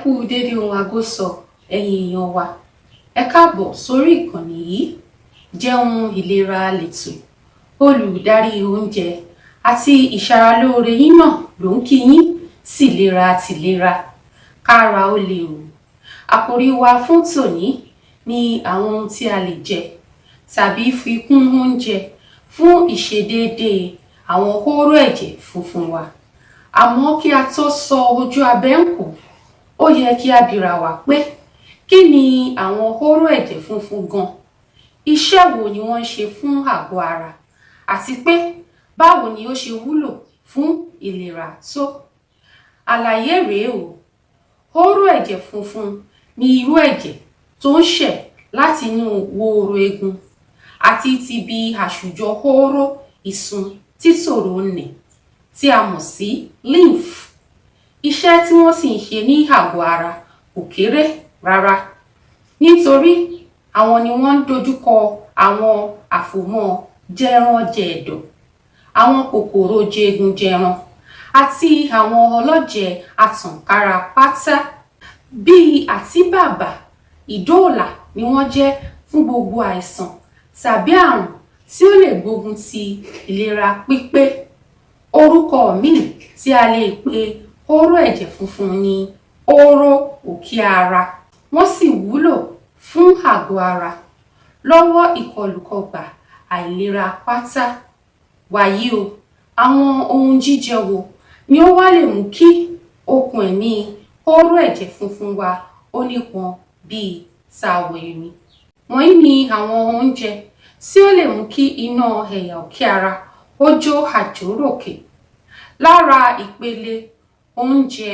Ẹ kú dédé ohun aago sọ, ẹ̀yin èèyàn wa. Ẹ káàbọ̀ sórí ìkànnì yìí. Jẹun Ìlera lètò. Olùdarí oúnjẹ àti ìṣaralóore yín náà ló ń kí yín tìlera tìlera, kára ó le o. Àkòrí wa fún tòní ni àwọn ohun tí a lè jẹ tàbí fi kún oúnjẹ fún ìṣedéédéé àwọn hóró ẹ̀jẹ̀ funfun wa. Àmọ́ kí a tó sọ ojú abẹ níkòó, ó yẹ kí a bira wa pé, kí ni àwọn hóró ẹ̀jẹ̀ funfun gan? Iṣẹ́ wo ni wọ́n ń ṣe fún àgọ́ ara? Àti pé báwo ni ó ṣe wúlò fún ìlera tó? Àlàyé rèé o. Hóró ẹ̀jẹ̀ funfun ni irú ẹ̀jẹ̀ tó ń ṣẹ̀ láti inú wóró eegun àti tibi àṣùjọ hóró ìsun títòrò nì tí a mọ̀ sí lymph. Iṣẹ́ tí wọ́n sì ń ṣe ní àgọ́ ara kò kéré rárá, nítorí àwọn ni wọ́n ń dojúkọ àwọn àfòmọ́ jẹranjẹ̀dọ̀, àwọn kòkòrò jẹgunjẹran àti àwọn ọlọ́jẹ̀ atànkára pátá. Bíi àtíbàbà ìdóòlà ni wọ́n jẹ́ fún gbogbo àìsàn tàbí àrùn tí ó lè gbógun ti ìlera pípé. Orúkọ míì tí a lè pe hóró ẹ̀jẹ̀ funfun ni hóró òkè ara. Wọ́n sì wúlò fún àgọ́ ara lọ́wọ́ ìkọlùkọgbà àìlera pátá. Wàyí o, àwọn ohun jíjẹ wo ni ó wá lè mú kí okùn ẹ̀mí hóró ẹ̀jẹ̀ funfun wa ó nípọn bíi tawọ erin? Wọ̀nyí ni àwọn oúnjẹ tí ó lè mú kí iná ẹ̀yà òkè ara ó jó àjóròkè. Lára ìpele oúnjẹ,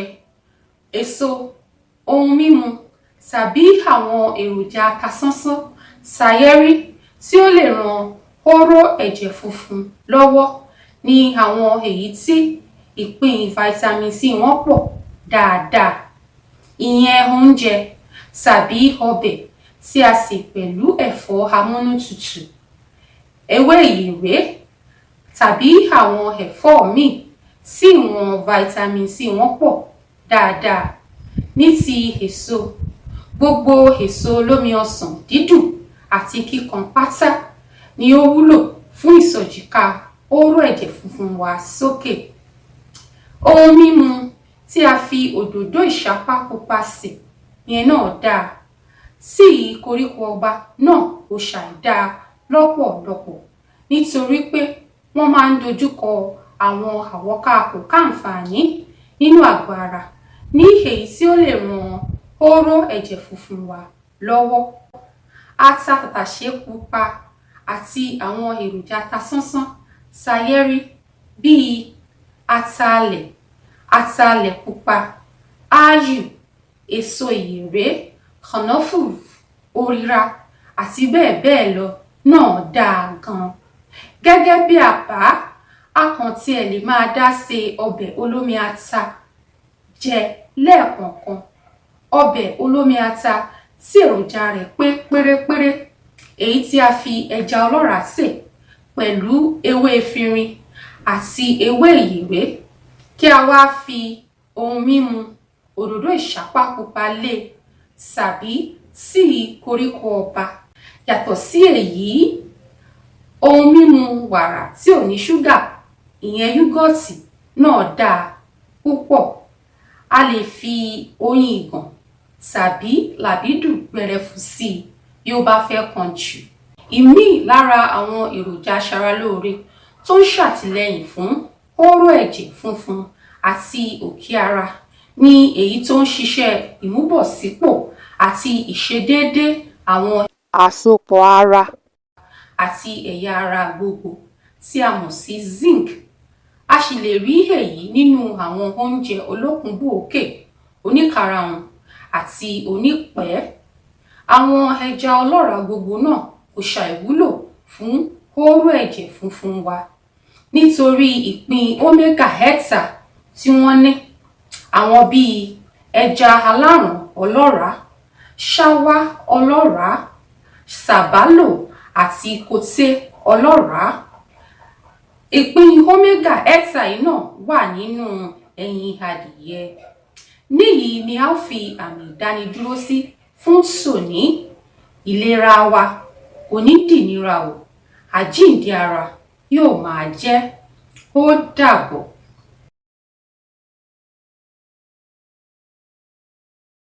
èso, ohun mímu tàbí àwọn èròjà atasánsán tayẹ́rí tí ó lè ran hóró ẹ̀jẹ̀ funfun lọ́wọ́ ni àwọn èyí tí ìpín vitamin C wọn pọ̀ dáadáa, ìyẹn oúnjẹ tàbí ọbẹ̀ tí a sè pẹ̀lú ẹ̀fọ́ amúnútutù, ewé ìyèré tàbí àwọn ẹ̀fọ́ míì tí ìwọ̀n vitamin C wọn pọ̀ dáadáa. Ní ti èso, gbogbo èso olómi ọsàn dídùn àti kíkan pátá ni ó wúlò fún ìsọ̀jìká hóró ẹ̀jẹ̀ funfun wa sókè. Ohun mímu tí a fi òdòdó ìṣápá pupa sè yẹn náà dáa. Tíì koríko ọba náà kò ṣàì dáa lọ́pọ̀lọpọ̀, nítorí pé wọ́n máa ń dojúkọ àwọn àwọ́ká kòkáǹfààní nínú àgọ́ ara, ní èyí tí ó lè ran hóró ẹ̀jẹ̀ funfun wa lọ́wọ́. Ata tàtàṣé pupa àti àwọn èròjà atasánsán tayẹ́rí bíi ataalẹ̀, ataalẹ̀ pupa, ááyù, èso ìyèré, kànáfùrù, òrìrà àti bẹ́ẹ̀ bẹ́ẹ̀ lọ náà dáa gan. Gẹ́gẹ́ bí àbá, a kàn tiẹ̀ lè máa dá se ọbẹ̀ olómi ata jẹ lẹ́ẹ̀kọ̀ọ̀kan. Ọbẹ̀ olómi ata tí èròjà rẹ̀ pé pérépéré, èyí tí a fi ẹja ọlọ́ràá sè pẹ̀lú ewé efinrin àti ewé ìyèré, kí a wá fi ohun mímu òdòdó ìṣápá pupa lé e tàbí tíì koríko ọba. Yàtọ̀ sí èyí, ohun mímu wàrà tí ò ní ṣúgà, ìyẹn yúgọ́ọ̀tì náà dáa púpọ̀. A lè fi oyin ìgàn tàbí làbídùn gbẹrẹfu sí i bí ó bá fẹ́ kan jù. Ìmíì lára àwọn èròjà aṣaralóore tó ń ṣàtìlẹ́yìn fún hóró ẹ̀jẹ̀ funfun àti òkè ara ní èyí tó ń ṣiṣẹ́ ìmúbọ̀sípò àti ìṣedéédé àwọn àsopọ̀ ara àti ẹ̀yà ara gbogbo tí a mọ̀ sí zinc. A sì lè rí èyí nínú àwọn oúnjẹ olókùn-bùókè, oníkarahun àti onípẹ̀ẹ́. Àwọn ẹja ọlọ́ràá gbogbo náà kò ṣàìwúlò fún hóró ẹ̀jẹ̀ funfun wa nítorí ìpín omega 3 tí wọ́n ní. Àwọn bíi ẹja aláràn ọlọ́ràá, ṣáwá ọlọ́ràá, sàbálò àti koté ọlọ́ràá. Ìpín omega 3 yìí náà wà nínú ẹyin adìyẹ. Níyìí ni a ó fi àmì ìdánidúró sí fún tòní. Ìlera wa kò ní dìnira o, àjíǹde ara yóò máa jẹ́. Ó dàbọ̀.